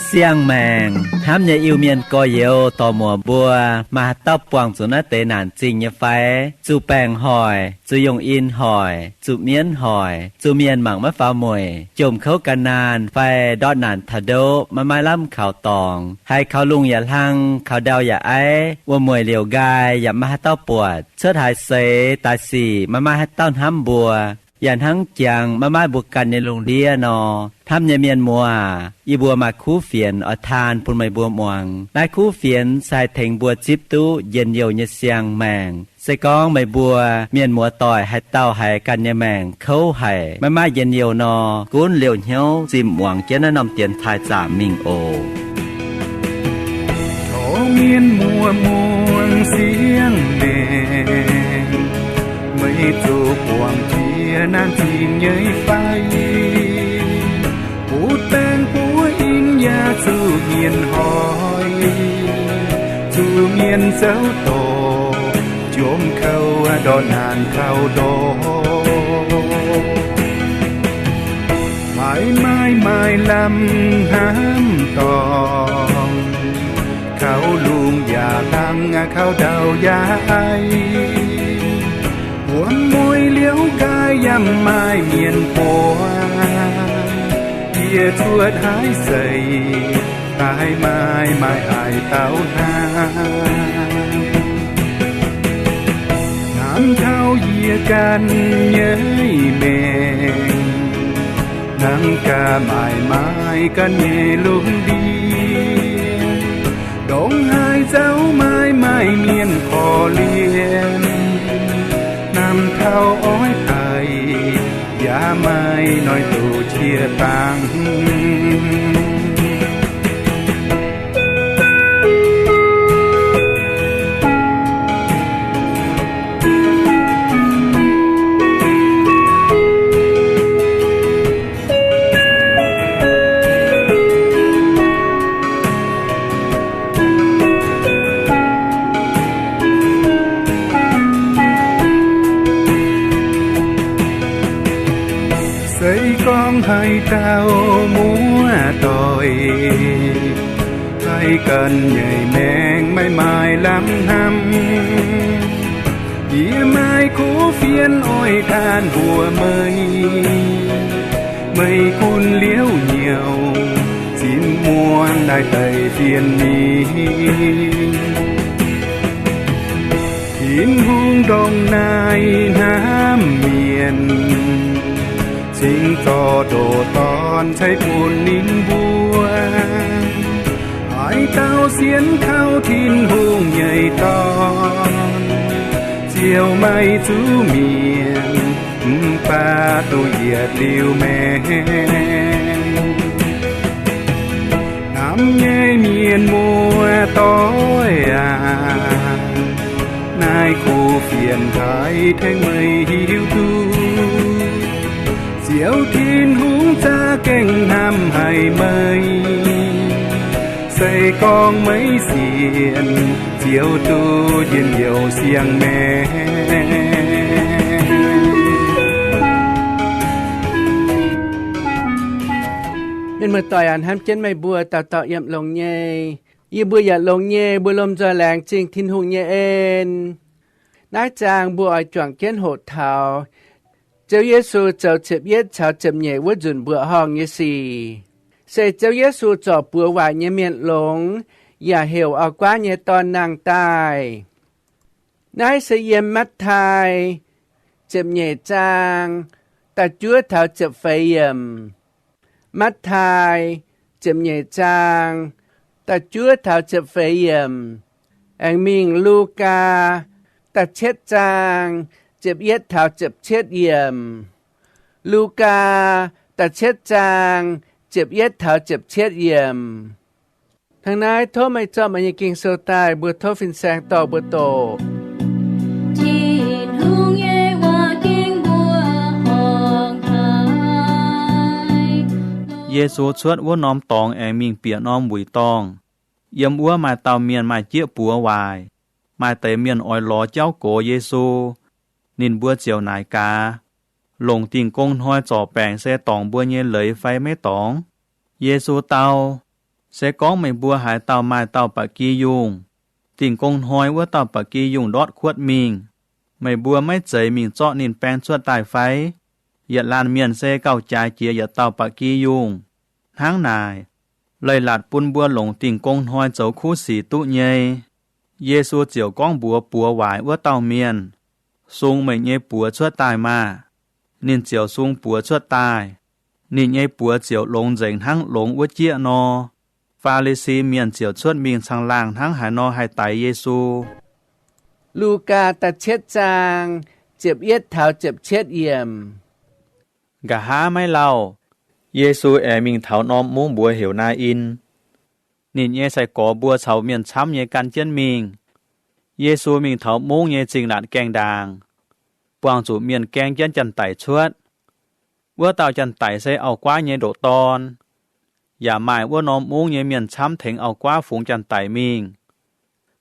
Siang-maengc hnamv nyei Iu-Mienh gorx-youz dorc-muoc mbuo, maaih haaix dauh buangh zuqc naaiv deix naanc zingh nyei fai? Zuqc baengc hoic, zuqc yongh in hoic, zuqc mienv hoic, zuqc mienh mangc maiv faaux mueic, jomc kouv gan naanh fai ndortv naanc taux ndoqv maiv maaih lamh kaux dorngx, haiz kaux lungh yaac hlang, kaux ndau yaac aiv, wuom-mueic liouc nqaai yaac maiv maaih haaix dauh buatc, cuotv haaix seix daaih sic maiv maaih haaix dauh hnamv mbuo, yaac hnangv jangx maiv maaih mbuo ganh nyei lungh ndiev nor. Hnamv nyei mienh muoz, yie mbuo maaih kuv fienx oix taan bun meih mbuo muangx. Naaiv kuv fienx se haih tengx mbuo zipv duqv njien-youh nyei siang-maengc. Se gorngv meih mbuo mienh muoz-doic haaix dauh haiz ganh nyei maengc kouv haic, maiv maaih njien-youh nor, gunv liouh hnyouv zimh muangx jienv naaiv norm dienx taaih zaamc mingh oc. Tov mienh muoz muangx siang-maengc, meih zuqc buangh jiex naanc zingh nyei fai? Butv-baengh buov in yaac zuqc mienh hoic, zuqc mienh zouv dorh, jomc kouv ndortv naanc kaux ndortv. Maiv maaih maaih lamh hnamv dorngx, kaux lungh yaac hlang, kaux ndau yaac aiv, wuom-mueic liouc nqaai yaac maaih mienh buatc, yie cuotv haaix seix daaih maiv maaih haaix dauh hnamv. Hnamv taux yie ganh nyei maengc, hnangv gaax maaih maaih ganh nyei lungh ndiev, ndongc haaix zouv maaih maaih mienh korv-lienh, hnamv taux oix daic yaac maaih noic doqc qiex dangx. Se gorngv haaix dauh muoz-doic haiz ganh nyei maengc maiv maaih lamh hnamv, yie maaih kuv fienx oix taan mbuox meih. Meih gunv liouc nyouz zinh muangx naaiv deix fienx mingh. Tin-Hungh ndongc naaiv hnamv mienh, cingx zorqv ndoqc Dorn ceix bun ninh mbuo. Haaix dauh sienx kaux Tin-Hungh nyei Dorn, ziouc maiv zuqc mietc, mv baac duqv yietc liuz maengc. Hnamv nyei mienh muoz-doic aac, naaiv kuv fienx haiz tengx meih hiuv duqv, Ziouv Tin-Hungh za'gengh hnamv haic meih. Se gorngv meih sienx, ziouc duqv njien-youh siang-maengc. Mienh muoz-doic aac, hnamv jienv meih mbuo dauh dauh yiem longx nyei. Yie mbuo yaac longx nyei, mbuo lomh nzoih laengz zingh Tin-Hungh nyei en. Naaiv zaang mbuo oix juangc jienv hoqc taux Ziouv Yesu zoux ziepc yietv caux ziepc nyeic wuov nzunc mbuoqc horngh nyei sic, se Ziouv Yesu zorc buoz waaic nyei mienh longx, yaac heuc auv-guaav nyei dorn nangh daaih. Naaiv se yiem Matv^tai ziepc nyeic zaang da'juov taux ziepc feix yiemc. Matv^tai ziepc nyeic zaang da'juov taux ziepc feix yiemc. Aengx mingh Lugaa da'cietv zaang ziepc yietv taux ziepc cietv yiemc. Lugaa da'cietv zaang ziepc yietv taux ziepc cietv yiemc. Hnangv naaiv tov meih zorqv meih nyei Ging-Sou daaih, mbuo tov fin-saeng dorh mbuo doqc. Tin-Hungh nyei waac ging mbuo horngh haic. Yesu cuotv wuov norm dorngx aengx mingh bieqc norm wuic dorngh. Yiem wuov maaih dauh mienh maaih jieqv buoz waaic. Maaih deix mienh oix lorz jauv gox Yesu. Ninh mbuo ziouc naaic gaax, Longc dingh gong hnoi zorc baengc se dorngc mbuo nyei leiz fai maiv dorngc? Yesu dau, Se gorngv meih mbuo haaix dauh maaih dauh ba'gi yungh, dingh gong hnoi wuov dauh ba'gi yungh ndortv kuotv mingh, meih mbuo maiv zeiz mingh zorqv ninh baeng cuotv daaih fai? Yietc laanh mienh se gauh jaaix jiex yietc dauh ba'gi yungh. Hnangv naaic, leiz-latc bun mbuo longc dingh gong hnoi zoux kuv sic duqv nyei. Yesu ziouc gorngv mbuox buoz waaic wuov dauh mienh, Sung meih nyei buoz cuotv daaih maah! Ninh ziouc sung buoz cuotv daaih. Ninh nyei buoz ziouc longx nzengc hnangv longx wuov jieqv nor. Faa^li^si Mienh ziouc cuotv mingh caangh laangh hnangv haaix nor haih daix Yesu. Lugaa da'cietv zaang, ziepc yietv taux ziepc cietv yiemc. Nqa'haav maiv lauh, Yesu aengx mingh taux norm mungv mbuox heuc Naa^in. Ninh nyei sai-gorx mbuo caux mienh camv nyei gan jienv mingh. Yesu mingh taux mungv nyei zingh laatc gaengh ndaangc, buangh zuqc mienh gaeng jienv janx-daic cuotv. Wuov dauh janx-daic se auv-guaav nyei ndoqc dorn, yaac maaih wuov norm mungv nyei mienh camv tengx auv-guaav fungx janx-daic mingh.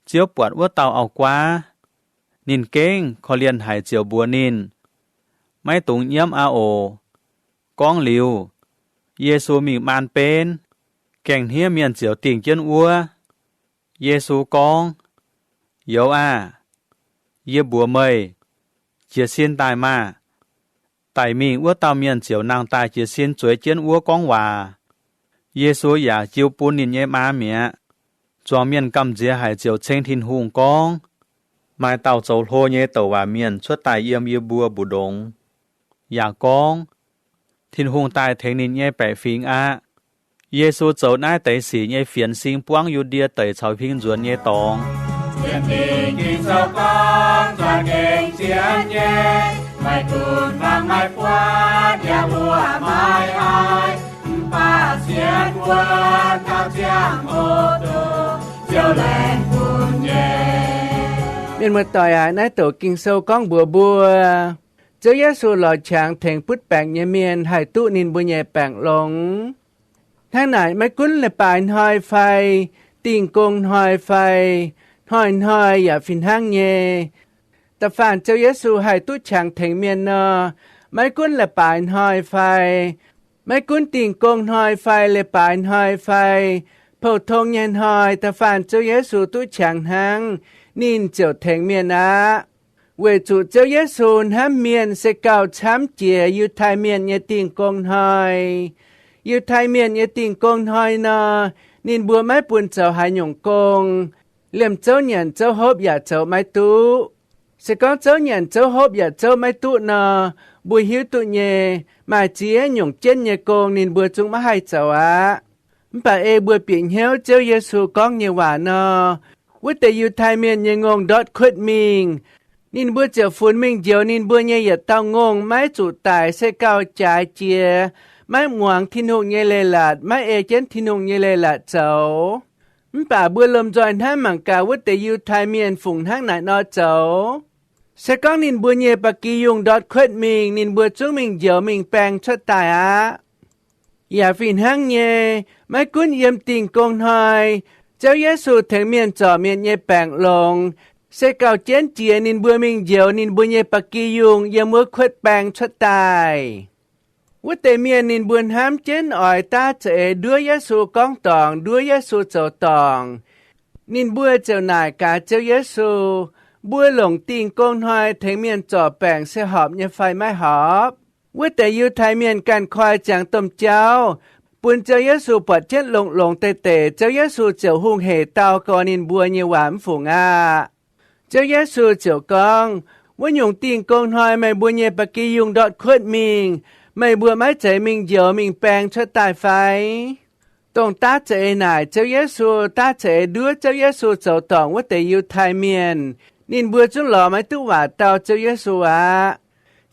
Ziouv buatc wuov dauh auv-guaav, ninh gengh korv-lienh haic ziouc mbuox ninh, Maiv dungx nyiemv aqv oc. Gorngv liuz, Yesu mingh maan benv, gaengh hniev mienh ziouc dingh jienv wuov. Yesu gorngv, Youz aah! Yie mbuox meih, jiez sin daaih maah! Daic mingh wuov dauh mienh ziouc nangh daaih jiez sin zueiz jienv wuov gorngv waac. Yesu yaac jiu bun ninh nyei maa mi'aqv. Zuangx mienh gamh nziex haic ziouc ceng Tin-Hungh gorngv, Maaih dauh zoux hlo nyei douc waac mienh cuotv daaih yiem yie mbuo mbu'ndongx. Yaac gorngv, Tin-Hungh daaih tengx ninh nyei baeqc fingx aqv. Yesu zoux naaiv deix sic nyei fienx sing buangv Yu^ndie Deic caux huing nzuonx nyei dorngx. Maiv Mienh muoz-doic aac, naaiv douc Ging-Sou gorngv mbuox mbuo, Ziouv Yesu lorz qangx tengx butv baengc nyei mienh haih duqv ninh mbuo nyei baengc longx. Hnangv naaic, maiv gunv leiz-baaix hnoi fai, dingh gong hnoi fai, hnoi-hnoi yaac fih hnangv nyei. Da'faanh Ziouv Yesu haih duqv qangx tengx mienh nor, maiv gunv leiz-baaix hnoi fai, maiv gunv dingh gong hnoi fai leiz-baaix hnoi fai, pou-tong nyei hnoi, da'faanh Ziouv Yesu duqv qangx hnangv, ninh ziouc tengx mienh aqv. Weic zuqc Ziouv Yesu hnamv mienh se gauh camv jiex Yiutai Mienh nyei dingh gong hnoi. Yiutai Mienh nyei dingh gong hnoi nor, ninh mbuo maiv bun zoux haaix nyungc gong. Liemh zouv nyanc zouv hopv yaac zoux maiv duqv. Se gorngv zouv nyanc zouv hopv yaac zouv maiv duqv nor, mbuo hiuv duqv nyei, maaih ziex nyungc jienv nyei gong ninh mbuo zungv maiv haih zoux aqv. Mv baac ei mbuo bieqc hnyouv Ziouv Yesu gorngv nyei waac nor, wuov deix Yiutai Mienh nyei ngongh ndortv kuotv mingh, ninh mbuo ziouc funx mingh njoux ninh mbuo nyei yietc dauh ngongh maiv zuqc daic, se gauh jaaix jiex, maiv muangx Tin-Hungh nyei leiz-latc, maiv ei jienv Tin-Hungh nyei leiz-latc zoux. Mv baac mbuo lomh nzoih hnamv mangc gaax wuov deix Yiutai Mienh fungc hnangv naaic nor zoux. Se gorngv ninh mbuo nyei ba'gi yungh ndortv kuotv mingh, ninh mbuo zungv mingh njoux mingh baeng cuotv daaih aqv. Yaac fih hnangv nyei, maiv gunv yiem Dingh Gong Hnoi, Ziouv Yesu tengx mienh zorc mienh nyei baengc longx, se gauh jienv jiex ninh mbuo mingh njoux ninh mbuo nyei ba'gi yungh yiem wuov kuotv baeng cuotv daaih. Wuov deix mienh ninh mbuo hnamv jienv oix daav za'eix nduov Yesu gorngv dorngc, nduov Yesu zoux dorngc. Ninh mbuo ziouc naaic gaax Ziouv Yesu, Mbuo longc Dingh Gong Hnoi tengx mienh zorc baengc se horpc nyei fai maiv horpc? Wuov deix Yiutai Mienh ganh koi ziangx domh jauv, bun Ziouv Yesu buatc jienv longx-longx deix deix, Ziouv Yesu ziouc hungh hec dau gorx ninh mbuo nyei waac mv fungc aqv. Ziouv Yesu ziouc gorngv, Wuov nyungc Dingh Gong Hnoi meih mbuo nyei ba'gi yungh ndortv kuotv mingh, meih mbuo maiv zeiz mingh njoux mingh baeng cuotv daaih fai? Dongh daav za'eix naaic Ziouv Yesu, daav za'eix nduov Ziouv Yesu zoux dorngc wuov deix Yiutai Mienh, ninh mbuo zungv lorz maiv duqv waac dau Ziouv Yesu aqv.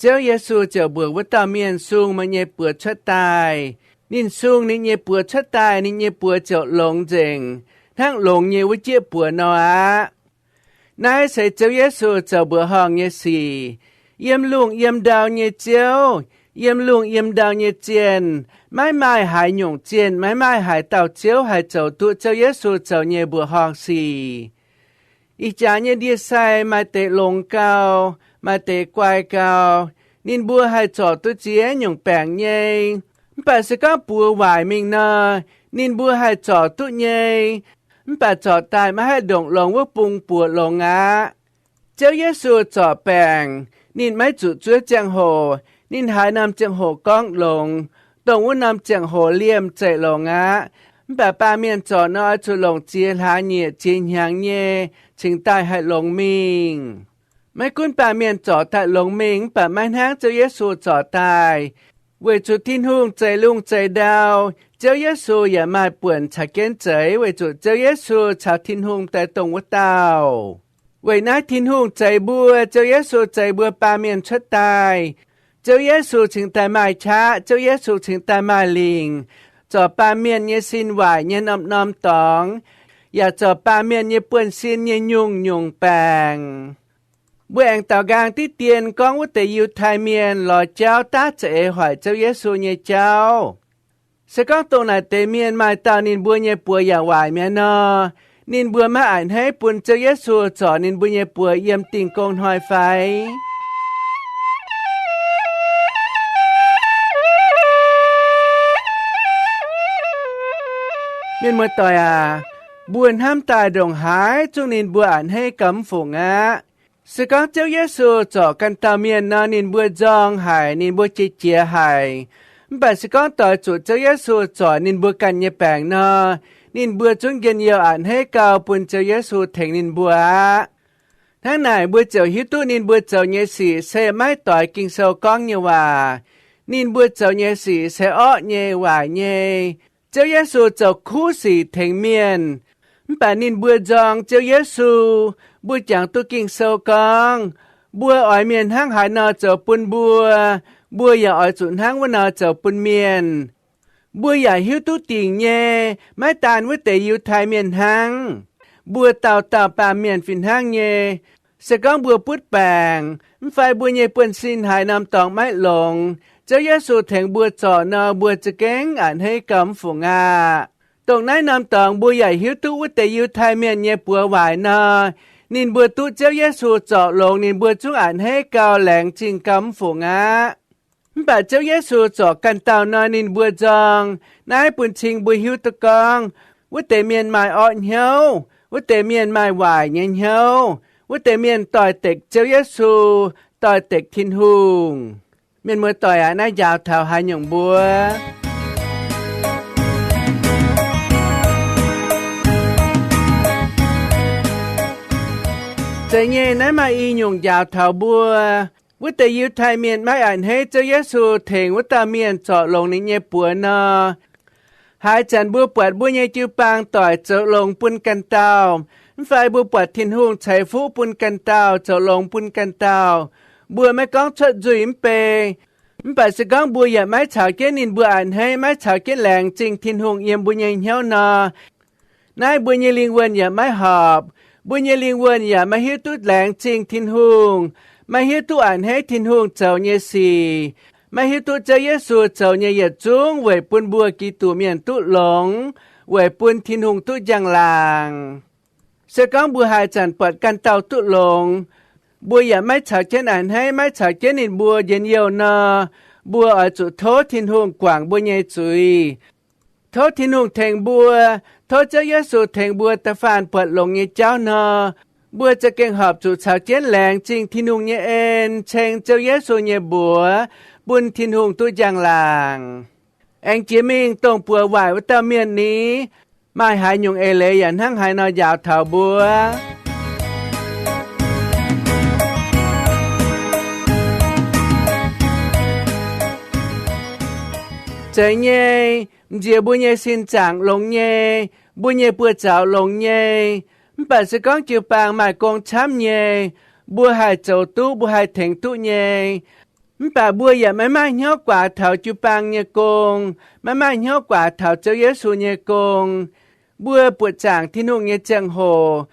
Ziouv Yesu ziouc mbuox wuov dauh mienh, Sung meih nyei buoz cuotv daaih. Ninh sung ninh nyei buoz cuotv daaih, ninh nyei buoz ziouc longx nzengc, hnangv longx nyei wuov jieqv buoz nor aqv. Naaiv se Ziouv Yesu zoux mbuoqc horngh nyei sic. Yiem lungh yiem ndau nyei Ziouv, yiem lungh yiem ndau nyei zienh, maiv maaih haaix nyungc zienh, maiv maaih haaix dauh Ziouv haih zoux duqv Ziouv Yesu zoux nyei mbuoqc horngh sic. Ih jaax nyei ndie-sai maaih deix longx gau, maaih deix guai gau. ninh mbuo haih zorc duqv ziex nyungc baengc nyei. Mv baac se gorngv buoz waaic mingh nor, ninh mbuo haih zorc duqv nyei, mv baac zorc daaih maiv haih ndongc longx wuov bung buoz longx aqv. Ziouv Yesu zorc baengc, ninh maiv zuqc zuov ziangh hoc. Ninh haaix norm ziangh hoc gorngv longx, dongh wuov norm ziangh hoc liemh zeqc longx aqv. Mv baac baamh mienh zorc nor oix zuqc longc ziex hlaax nyieqc ziex hnyangx nyei cingx daaih haih longx mingh. Maiv gunv baamh mienh zorc daaih longx mingh, mv baac maiv hnangv Ziouv Yesu zorc daaih, weic zuqc Tin-Hungh zeix lungh zeix ndau, Ziouv Yesu yaac maaih buonc caux jienv zeix, weic zuqc Ziouv Yesu caux Tin-Hungh daaih dongh wuov dauh. Weic naaiv Tin-Hungh zeix mbuo, Ziouv Yesu zeix mbuo baamh mienh cuotv daaih. Ziouv Yesu cingx daaih maaih qaqv, Ziouv Yesu cingx daaih maaih lingc, zorc baamh mienh nyei sin waaic nyei norm-norm dorngx, yaac zorc baamh mienh nyei buonv-sin nyei nyungc-nyungc baengc. Mbuo aengx daaux nqaang diqv dien gorngv wuov deix Yiutai Mienh lorz jauv daav za'eix hoic Ziouv Yesu nyei jauv. Se gorngv dongh naaic deix mienh maaih dauh ninh mbuo nyei buoz yaac waaic mi'aqv nor, ninh mbuo maiv a'hneiv bun Ziouv Yesu zorc ninh mbuo nyei buoz yiem Dingh Gong Hnoi fai? Mienh muoz-doic aac, mbuo hnamv daaih ndongc haaix zungv ninh mbuo a'hneiv gauh mv fungc aqv. Se gorngv Ziouv Yesu zorc ganh dauh mienh nor, ninh mbuo nzorng haic, ninh mbuo jiex jiez haic. Mv baac se gorngv doix zuqc Ziouv Yesu zorc ninh mbuo ganh nyei baengc nor, ninh mbuo zungv njien-youh a'hneiv gau bun Ziouv Yesu tengx ninh mbuo aqv. Hnangv naaic mbuo ziouc hiuv duqv ninh mbuo zoux nyei sic se maiv doix Ging-Sou gorngv nyei waac. Ninh mbuo zoux nyei sic se orqv nyei, waaic nyei. Ziouv Yesu zoux kuv sic tengx mienh, mv baac ninh mbuo nzorng Ziouv Yesu. Mbuo jangx duqv Ging-Sou gorngv, mbuo oix mienh hnangv haaix nor zoux bun mbuo, mbuo yaac oix zuqc hnangv wuov nor zoux bun mienh. Mbuo yaac hiuv duqv dingc nyei, maiv daan wuov deix Yiutai Mienh hnangv. Mbuo dauh dauh baamh mienh fih hnangv nyei. Se gorngv mbuo butv baengc, mv fai mbuo nyei buonv-sin haaix norm dorngx maiv longx, Ziouv Yesu tengx mbuo zorc nor, mbuo za'gengh a'hneiv gauh mv fungc aqv. Dongh naaiv norm dorngx mbuo yaac hiuv duqv wuov deix Yiutai Mienh nyei buoz waaic nor, ninh mbuo duqv Ziouv Yesu zorc longx, ninh mbuo zungv a'hneiv gau, laengz zingh gauh mv fungc aqv. Mv baac Ziouv Yesu zorc ganh dauh nor, ninh mbuo nzorng. Naaiv bun cing mbuo hiuv duqv gorngv, wuov deix mienh maaih orqv hnyouv, wuov deix mienh maaih waaic nyei hnyouv, wuov deix mienh doix-dekc Ziouv Yesu, doix-dekc Tin-Hungh. Mienh muoz-doic aac, naaiv njaaux taux haaix nyungc mbuo? Zeiz nyei, naaiv maaih i nyungc njaaux taux mbuo. Wuov deix Yiutai Mienh maiv a'hneiv Ziouv Yesu tengx wuov dauh mienh zorc longx ninh nyei buoz nor, haaix zanc mbuo buatc mbuo nyei jiu-baang doic zoux longx bun ganh dauh, mv fai mbuo buatc Tin-Hungh ceix fuqv bun ganh dauh, zoux longx bun ganh dauh, mbuo maiv gorngv cuotv nzuih mv bei, mv baac se gorngv mbuo yaac maiv caux jienv ninh mbuo a'hneiv, maiv caux jienv laengz zingh Tin-Hungh yiem mbuo nyei hnyouv nor, naaiv mbuo nyei lingh wuonh yaac maiv horpc. Mbuo nyei lingh wuonh yaac maiv hiuv duqv laengz zingh Tin-Hungh, maiv hiuv duqv a'hneiv Tin-Hungh zoux nyei sic, maiv hiuv duqv Ziouv Yesu zoux nyei yietc zungv weic bun mbuo Giduc Mienh duqv longx, weic bun Tin-Hungh duqv njang-laangc. Se gorngv mbuo haaix zanc buatc ganh dauh duqv longx, mbuo yaac maiv caux jienv a'hneiv, maiv caux jienv ninh mbuo njien-youh nor, mbuo oix zuqc tov Tin-Hungh guangc mbuo nyei zuiz. Tov Tin-Hungh tengx mbuo, tov Ziouv Yesu tengx mbuo da'faanh buatc longx nyei jauv nor, mbuo za'gengh horpc zuqc caux jienv laengz zingh Tin-Hungh nyei en, ceng Ziouv Yesu nyei mbuox, bun Tin-Hungh duqv njang-laangc. Aengx jiex mingh dongh buoz waaic wuov dauh mienh ni, maaih haaix nyungc eix leiz yaac hnangv haaix nor njaaux taux mbuo? Zeiz nyei, m'nziex mbuo nyei sin zaangc longx nyei, mbuo nyei buoz-zaux longx nyei, mv baac se gorngv jiu-baang maaih gong camv nyei, mbuo haih zoux duqv, mbuo haih tengx duqv nyei. Mv baac mbuo yaac maiv maaih hnyouv guaax taux jiu-baang nyei gong, maiv maaih hnyouv guaax taux Ziouv Yesu nyei gong. Mbuo buoqc zaangc Tin-Hungh nyei ziangh hoc,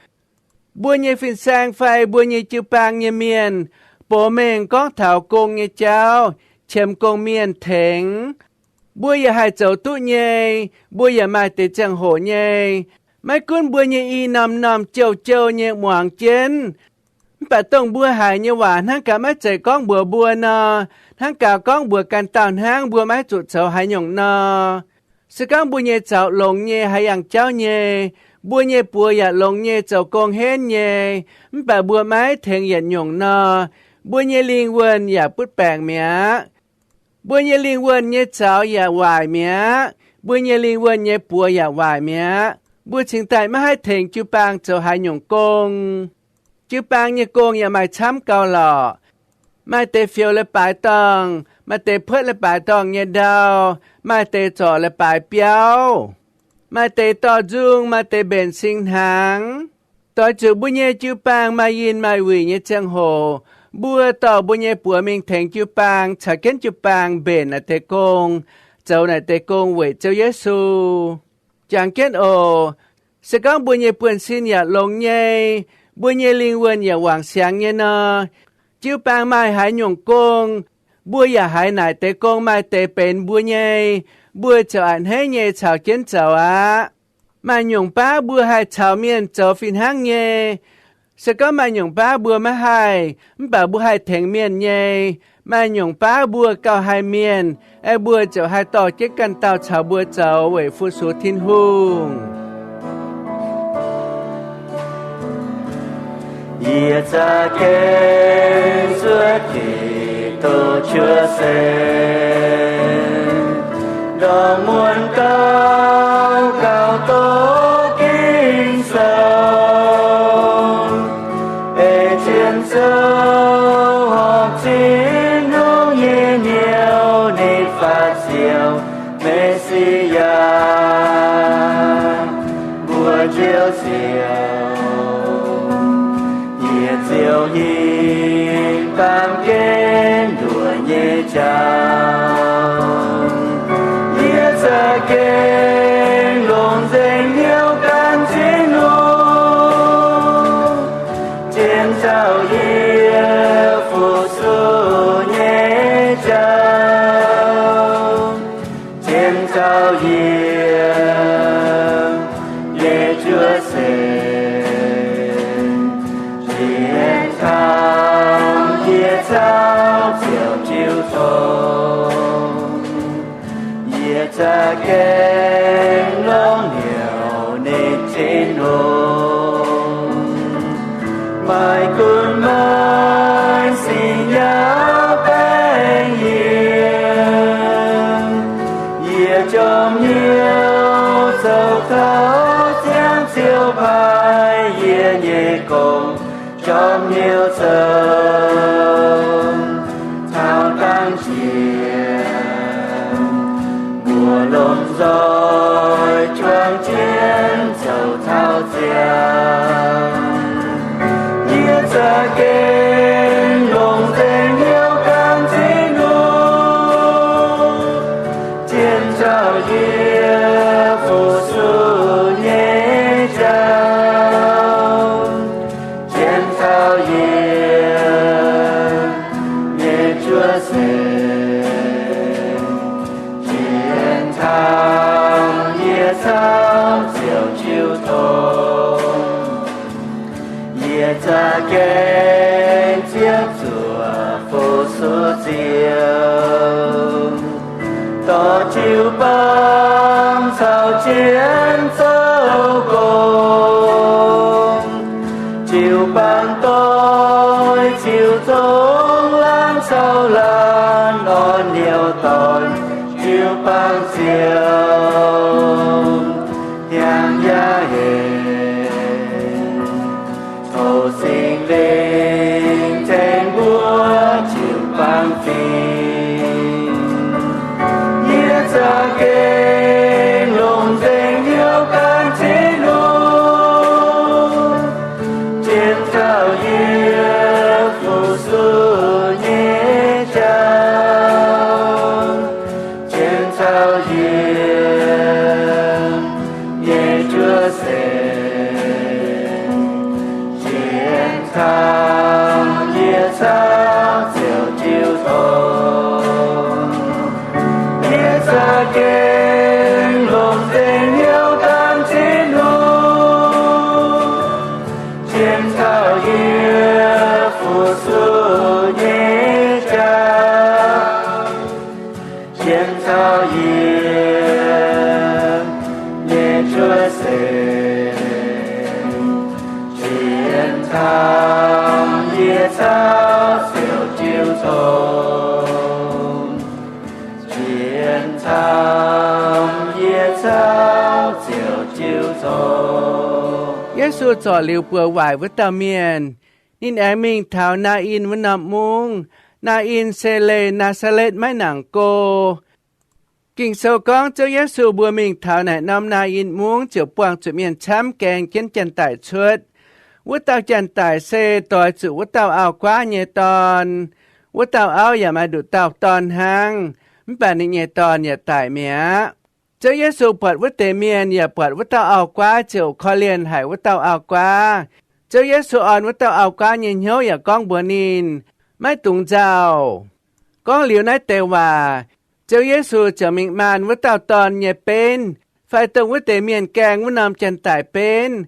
mbuo nyei fin-saeng fai mbuo nyei jiu-baang nyei mienh box mengh gorngv taux gong nyei jauv, qiemx gong-mienh tengx. Mbuo yaac haih zoux duqv nyei. Mbuo yaac maaih deix ziangh hoc nyei. Maiv gunv mbuo nyei i norm-norm jouh-jouh nyei muangx jienv, Mv baac dongh mbuo haiz nyei waac hnangv gaax maiv zeiz gorngv mbuox mbuo nor, hnangv gaax gorngv mbuox ganh dauh hnangv, mbuo maiv zuqc zoux haaix nyungc nor. Se gorngv mbuo nyei zaux longx nyei haih yangh jauv nyei, mbuo nyei buoz yaac longx nyei zoux gong henv nyei, mv baac mbuo maiv tengx yietc nyungc nor, mbuo nyei lingh wuonh yaac butv baengc mi'aqv. Mbuo nyei lingh wuonh nyei zaux yaac waaic mi'aqv. Mbuo nyei lingh wuonh nyei buoz yaac waaic mi'aqv. Mbuo cingx daaih maiv haih tengx jiu-baang zoux haaix nyungc gong. Jiu-baang nyei gong yaac maaih camv gauh lorqc. Maaih deix fioux leiz-baaix dorngh, maaih deix puotv leiz-baaix dorngh nyei ndau, maaih deix zorc leiz-baaix biauv, maaih deix dorh nzung, maaih deix mbenc sing hnaangx. Doix zuqc mbuo nyei jiu-baang maaih yinh maaih wuic nyei ziangh hoc, mbuo dorh mbuo nyei buoz mingh tengx jiu-baang, caux jienv jiu-baang mbenc naaic deix gong, zoux naaic deix gong weic Ziouv Yesu. Jangx jienv oc. Se gorngv mbuo nyei buonv-sin yaac longx nyei, mbuo nyei lingh wuonh yaac wangc siangx nyei nor, jiu-baang maaih haaix nyungc gong, mbuo yaac haiz naaic deix gong maaih deix benx mbuo nyei, mbuo ziouc a'hneiv nyei caux jienv zoux aqv. Maaih nyungc baav mbuo haih caux mienh zoux fih hnangv nyei. Se gorngv maaih nyungc baav mbuo maiv haih, mv baac mbuo haih tengx mienh nyei. Maaih nyungc baav mbuo gauh haih mienh, aeqv, mbuo ziouc haih dorh jienv ganh dauh caux mbuo zoux weic fu-sux Tin-Hungh. Yie za'gengh zuov Giduc cuotv seix, ndorm muonz gauh gauh doqc Ging-Sou, ei zien zoux horpc Tin-Hungh nyei hnyouv, ninh faatv siou Me^si^yaa, mbuo Ziouv siou. Yie ziouc hingh baamh gen nduoqc nyei jauv. Yie za'gengh longc nzengc hnyouv gan Tin-Hungh, zien zaux yie fu-sux nyei jauv, zien zaux yie nyei cuotv seix, zien taux yie caux Ziouv jiu tong. Yie za'gengh longc hnyouv ninh Tin-Hungh, maiv gunv maaih singx nyaauv baengh yie. Yie jorm hnyouv zoux taux ziangh Ziouv paaiv yie nyei gong, jorm hnyouv zoux taux dangh jiex, mbuo lomh nzoih juangc jienv zoux taux ziangh. Yie za'gengh longc nzengc hnyouv gan Tin-Hungh, zien zaux yie fu-sux nyei jauv, zien zaux yie nyei cuotv seix, zien taux yie caux Ziouv jiu tong. Yie za'gengh ziepc zuoqc fu-sux Ziouv, dorh jiu-baang caux jienv zoux gong. Jiu-baang doix ziux zong laanh caux laanh orn nyouz dorn, jiu-baang Ziouv hnyangx yaac hec. Tov Singx Lingh tengx mbuo jiu-baang fingx. Yie za'gengh longc nzengc hnyouv gan Tin-Hungh, zien zaux yie fu-sux nyei jauv, zien zaux yie nyei cuotv seix, zien taux yie caux Ziouv jiu tong. Yie za'gengh longc nzengc hnyouv gan Tin-Hungh, zien taux yie Yesu zorc liuz buoz waaic wuov dauh mienh, ninh aengx mingh taux Naa^in wuov norm mungv. Naa^in se leih Naa^saa^letv maiv nangc go. Ging-Sou gorngv Ziouv Yesu mbuo mingh taux naaic norm Naa^in mungv ziouc buangh zuqc mienh camv gaeng jienv janx-daic cuotv. Wuov dauh janx-daic se doix zuqc wuov dauh auv-guaav nyei dorn. Wuov dauh auv yaac maaih nduqc dauh dorn hnangv, mv baac ninh nyei dorn yaac daic mi'aqv. Ziouv Yesu buatc wuov deix mienh yaac buatc wuov dauh auv-guaav ziouc korv-lienh haic wuov dauh auv-guaav. Ziouv Yesu orn wuov dauh auv-guaav nyei hnyouv yaac gorngv mbuox ninh, Maiv dungx nzauh. Gorngv liuz naaiv deix waac, Ziouv Yesu ziouc mingh maanh wuov dauh dorn nyei benv, fai dongh wuov deix mienh gaeng wuov norm janx-daic benv.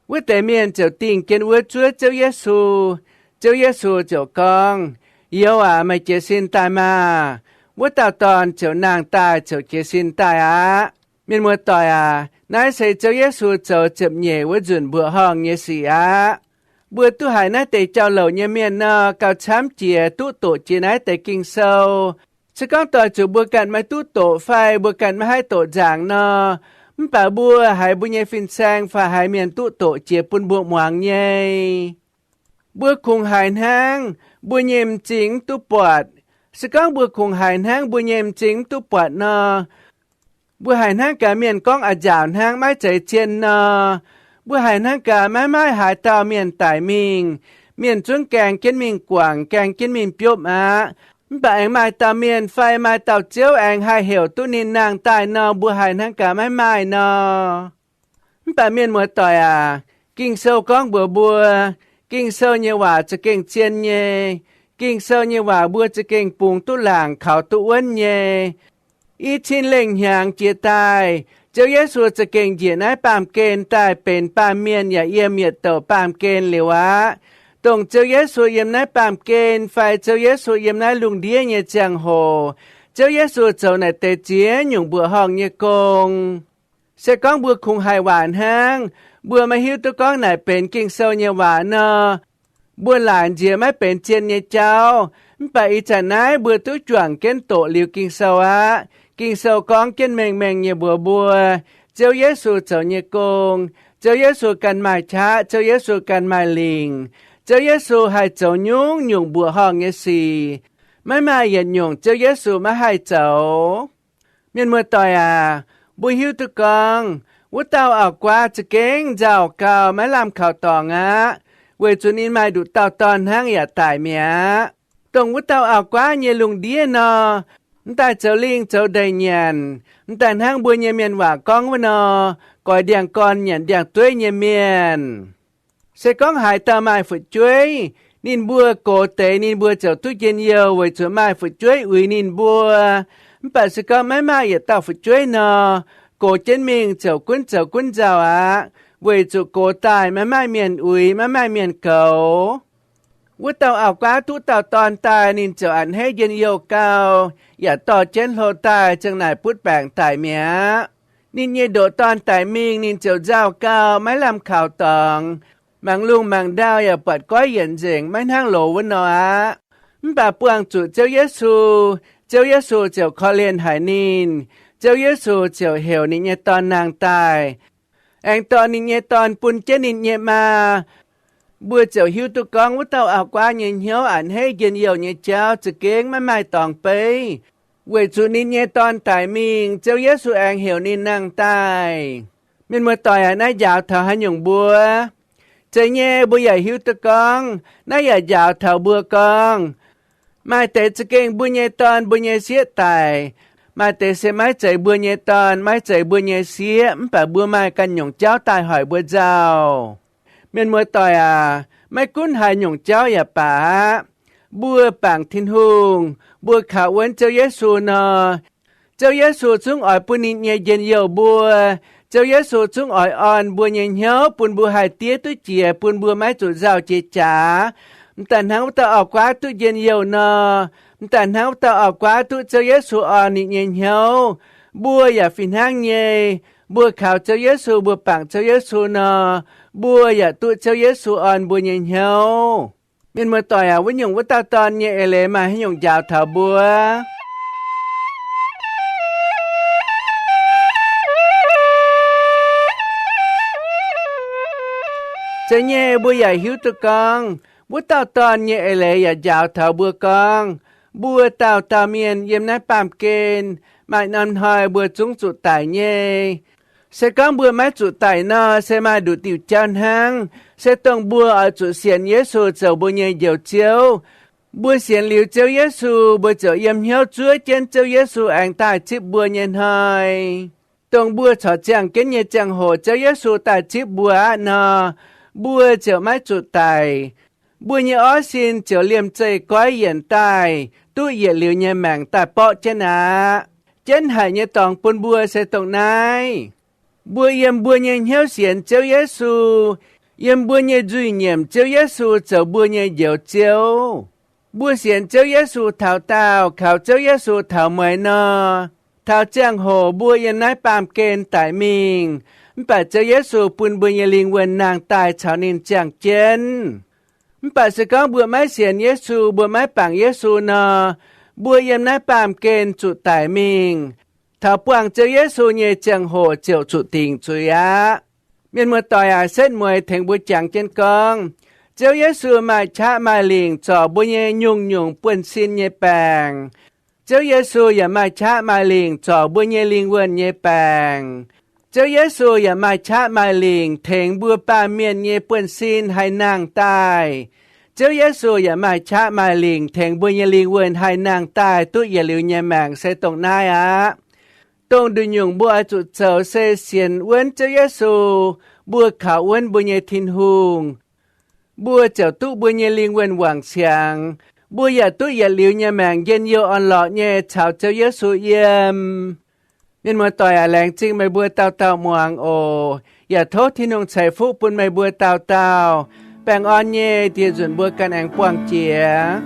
Wuov deix mienh ziouc dingh jienv wuov zuov Ziouv Yesu. Ziouv Yesu ziouc gorngv, Youz aac, meih jiez sin daaih maah! Wuov dauh dorn ziouc nangh daaih ziouc jiez sin daaih aqv. Mienh muoz-doic aac, naaiv se Ziouv Yesu zoux ziepc nyeic wuov nzunc mbuoqc horngh nyei sic aqv. Mbuo duqv haiz naaiv deix jauv-louc nyei mienh nor, gauh camv jiex duqv doqc jiex naaiv deix Ging-Sou. Se gorngv doix zuqc mbuo ganh maiv duqv doqc fai mbuo ganh maiv haih doqc nzaangc nor, mv baac mbuo haiz mbuo nyei fin-saeng fai haiz mienh duqv doqc jiex bun mbuo muangx nyei. Mbuo kungx haiz hnangv mbuo nyei m'zing mv duqv buatc. Se gorngv mbuo kungx haiz hnangv mbuo nyei m'zing mv duqv buatc nor, mbuo haiz hnangv gaax mienh gorngv a'nziaauc hnangv maiv zeiz zien nor, mbuo haiz hnangv gaax maiv maaih haaix dauh mienh daic mingh, mienh zungv gaeng jienv mingh guangc, gaeng jienv mingh biopv aqv. Mv baac aengx maaih dauh mienh fai maaih dauh Ziouv aengx haih heuc duqv ninh nangh daaih nor, mbuo haiz hnangv gaax maiv maaih nor. Mv baac mienh muoz-doic aac, Ging-Sou gorngv mbuox mbuo, Ging-Sou nyei waac za'gengh zien nyei. Ging-Sou nyei waac mbuo za'gengh bungx duqv laangc, kaux duqv wuonv nyei. I cin lengh hnyangx jiex daaih, Ziouv Yesu za'gengh njiec naaiv baamh gen daaih benx baamh mienh yaac yiem yietc douc baamh gen liuz aqv. Dongh Ziouv Yesu yiem naaiv baamh gen fai Ziouv Yesu yiem naaiv lungh ndiev nyei ziangh hoc, Ziouv Yesu zoux naaic deix ziex nyungc mbuoqc horngh nyei gong. Se gorngv mbuo kungx haiz waac hnangv, mbuo maiv hiuv duqv gorngv naaic benx Ging-Sou nyei waac nor, mbuo laaic nziex maiv benx zien nyei jauv. Mv baac ih zanc naaiv mbuo duqv juangc jienv doqc liuz Ging-Sou aqv. Ging-Sou gorngv jienv mengh mengh nyei mbuox mbuo, Ziouv Yesu zoux nyei gong, Ziouv Yesu ganh maaih qaqv, Ziouv Yesu ganh maaih lingc. Ziouv Yesu haih zoux nyungc-nyungc mbuoqc horngh nyei sic. Maiv maaih yietc nyungc Ziouv Yesu maiv haih zoux. Mienh muoz-doic aac, mbuo hiuv duqv gorngv, wuov dauh auv-guaav za'gengh nzauh gau, maiv lamh kaux dorngx aqv, weic zuqc ninh maaih nduqc dauh dorn hnangv yaac daic mi'aqv. Dongh wuov dauh auv-guaav nyei lungh ndiev nor, m'daaih zoux lingh zoux ndeic nyanc, m'daaih hnangv mbuo nyei mienh waac gorngv wuov nor, goix ndiangx-gorn nyanc ndiangx-dueiv nyei mienh. Se gorngv haaix dauh maaih fu'jueiv, ninh mbuo gox deix ninh mbuo ziouc duqv njien-youh weic zuqc maaih fu'jueiv uix ninh mbuo. Mv baac se gorngv maiv maaih yietc dauh fu'jueiv nor, gox jienv mingh ziouc gunv zoux gunv nzauh aqv, weic zuqc gox daaih maiv maaih mienh uix, maiv maaih mienh goux. Wuov dauh auv-guaav duqv dauh dorn daaih, ninh ziouc a'hneiv njien-youh gau, yaac dorh jienv hlo daaih ziang naaic butv baengc daic mi'aqv. Ninh nyei ndoqc dorn daic mingh, ninh ziouc nzauh gau, maiv lamh kaux dorngx. Mangc lungh mangc ndau yaac buatc goiv yienc nzengc, maiv hnangv loz wuov nor aqv. Mv baac buangh zuqc Ziouv Yesu, Ziouv Yesu ziouc korv-lienh haic ninh. Ziouv Yesu ziouc heuc ninh nyei dorn nangh daaih, aengx dorh ninh nyei dorn bun jienv ninh nyei maa. Mbuo ziouc hiuv duqv gorngv wuov dauh auv-guaav nyei hnyouv a'hneiv njien-youh nyei jauv za'gengh maiv maaih dorngx beiv, weic zuqc ninh nyei dorn daic mingh, Ziouv Yesu aengx heuc ninh nangh daaih. Mienh muoz-doic aac, naaiv njaaux taux haaix nyungc mbuo? Zeiz nyei, mbuo yaac hiuv duqv gorngv naaiv yaac njaaux taux mbuo gorngv, maaih deix za'gengh mbuo nyei dorn mbuo nyei sieqv daic, maaih deix se maiv zeiz mbuo nyei dorn maiv zeiz mbuo nyei sieqv, mv baac mbuo maaih ganh nyungc jauv daaih hoic mbuo nzauh. Mienh muoz-doic aac, maiv gunv haaix nyungc jauv yaac baac aqv, mbuo bangc Tin-Hungh, mbuo kaux wuonv Ziouv Yesu nor, Ziouv Yesu zungv oix bun ninh nyei njien-youh mbuo. Ziouv Yesu zungv oix orn mbuo nyei hnyouv bun mbuo haih diev duqv jiex, bun mbuo maiv zuqc nzauh jiex jaax. M'daaih hnangv wuov dauh auv-guaav duqv njien-youh nor, m'daaih hnangv wuov dauh auv-guaav duqv Ziouv Yesu orn ninh nyei hnyouv, mbuo yaac fih hnangv nyei. Mbuo kaux Ziouv Yesu, mbuo bangc Ziouv Yesu nor, mbuo yaac duqv Ziouv Yesu orn mbuo nyei hnyouv. Mienh muoz-doic aac, wuov nyungc wuov dauh dorn nyei eix leiz maaih haaix nyungc njaaux taux mbuo? Da'nyeic, mbuo yaac hiuv duqv gorngv, wuov dauh dorn nyei eix leiz yaac njaaux taux mbuo gorngv, mbuo dauh dauh mienh yiem naaiv baamh gen maaih norm hnoi mbuo zungv zuqc daic nyei. Se gorngv mbuo maiv zuqc daic nor, se maaih nduqc diuc jauv hnangv, se dongh mbuo oix zuqc sienx Yesu zoux mbuo nyei Njoux Ziouv. Mbuo sienx liuz Ziouv Yesu, mbuo ziouc yiem hnyouv zuov jienv Ziouv Yesu aengx daaih zipv mbuo nyei hnoi. Dongh mbuo corc ziangh jienv nyei ziangh hoc Ziouv Yesu daaih zipv mbuo aqv nor, mbuo ziouc maiv zuqc daic. Mbuo nyei orv sin ziouc liemh zeih goiv yienc daaih, duqv yietc liuz nyei maengc daaih borqv jienv aqv. Jienv haic nyei dorngx bun mbuo se dongh naaiv. Mbuo yiem mbuo nyei hnyouv sienx Ziouv Yesu, yiem mbuo nyei nzuih nyiemc Ziouv Yesu zoux mbuo nyei Njoux Ziouv. Mbuo sienx Ziouv Yesu taux daauh, kaux Ziouv Yesu taux mueiz nor, taux ziangh hoc mbuo yiem naaiv baamh gen daic mingh, mv baac Ziouv Yesu bun mbuo nyei lingh wuonh nangh daaih caux ninh ziangh jienv. Mv baac se gorngv mbuo maiv sienx Yesu, mbuo maiv bangc Yesu nor, mbuo yiem naaiv baamh gen zuqc daic mingh. Taux buangh Ziouv Yesu nyei ziangh hoc ziouc zuqc dingc zuiz aqv. Mienh muoz-doic aac, setv mueiz tengx mbuo jangx jienv gorngv, Ziouv Yesu maaih qaqv maaih lingc zorc mbuo nyei nyungc-nyungc buonv-sin nyei baengc. Ziouv Yesu yaac maaih qaqv maaih lingc zorc mbuo nyei lingh wuonh nyei baengc. Ziouv Yesu yaac maaih qaqv maaih lingc tengx mbuo baamh mienh nyei buonv-sin haih nangh daaih. Ziouv Yesu yaac maaih qaqv maaih lingc tengx mbuo nyei lingh wuonh haih nangh daaih duqv yietc liuz nyei maengc se dongh naaiv aqv. Dongh nduqc nyungc mbuo oix zuqc zoux se sienx wuonv Ziouv Yesu, mbuo kaux wuonv mbuo nyei Tin-Hungh, mbuo ziouc duqv mbuo nyei lingh wuonh wangc siangx. Mbuo yaac duqv yietc liuz nyei maengc njien-youh orn-lorqc nyei caux Ziouv Yesu yiem. Mienh muoz-doic aac, laengz zingh meih mbuo dauh dauh muangx oc. Yaac tov Tin-Hungh ceix fuqv bun meih mbuo dauh dauh. Baengh orn nyei, dieh nzunc mbuo ganh aengx buangh jiex.